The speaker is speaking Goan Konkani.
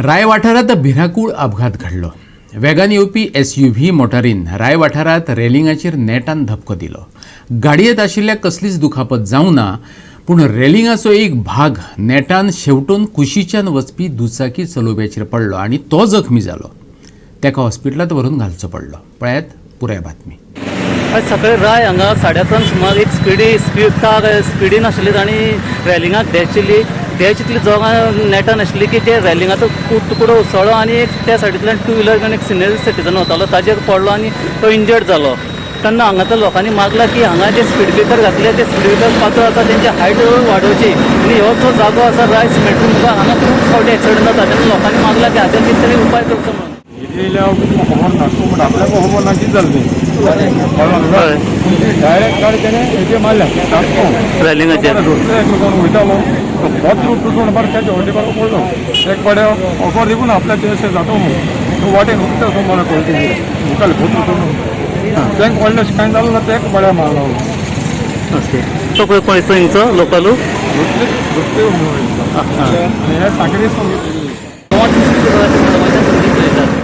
राय वाठारांत भिरांकूळ अपघात घडलो. वेगान येवपी एसयूव्ही मोटारीन राय वाठारांत रेलिंगाचेर नेटान धपको दिलो. गाडयेंत आशिल्ल्या कसलीच दुखापत जावंक ना, पूण रेलिंगाचो एक भाग नेटान शेवटून कुशीच्यान वचपी दुचाकी चलोवप्याचेर पडलो आनी तो जखमी जालो. ताका हॉस्पिटलांत व्हरून घालचो पडलो. पळयात पुराय बातमी. आयज सकाळी राय हांगा 11:30 सुमार एक स्पिडी स्पीड कार स्पिडीन आशिल्ली आनी रेलिंगाक डॅश येयली. डॅश इतली जोगां नेटान आशिल्ली की ते रेलिंगाचो तुकडो उसळ्ळो आनी एक त्या सायडींतल्यान टू व्हिलर आनी एक सिनियर सिटीजन वतालो, ताजेर पडलो आनी तो इंजर्ड जालो. तेन्ना हांगाच्या लोकांनी मागला की हांगा जे स्पीड ब्रेकर घातले ते स्पीड ब्रेकर पातळ आसा, तेंची हायट वाडोवची आनी हो जो जागो आसा राय सिमेट्री मुखार, हांगा खूब फावटी एक्सिडंट जाता. तेन्ना लोकांनी मागला की हाजेर कितें तरी उपाय करचो म्हणून. येयल्या खबर ना, तूं म्हणटा आपल्याक खबर ना कितें जालें तें. पूण ती डायरेक्ट गाडी तेणें हेजेर मारल्या धापको. रेलिंगाचेर. दुसरो एकलो कोण वयतालो तो पत्र तुटून बरें तेच्या वटेन पडलो. एक पाड्या ऑफर दिवून आपल्याक अशें जाता म्हणून तो वाटेन उरता असो मला कळटा मुखार पत्र तुटून तेंक पडलें अशें कांय जालें ना, तेक बऱ्या मारलो. ओके, तो खंय खंयचो हिंगचो लोकलू? दुसरे दुसरे आनी हे सांकरी.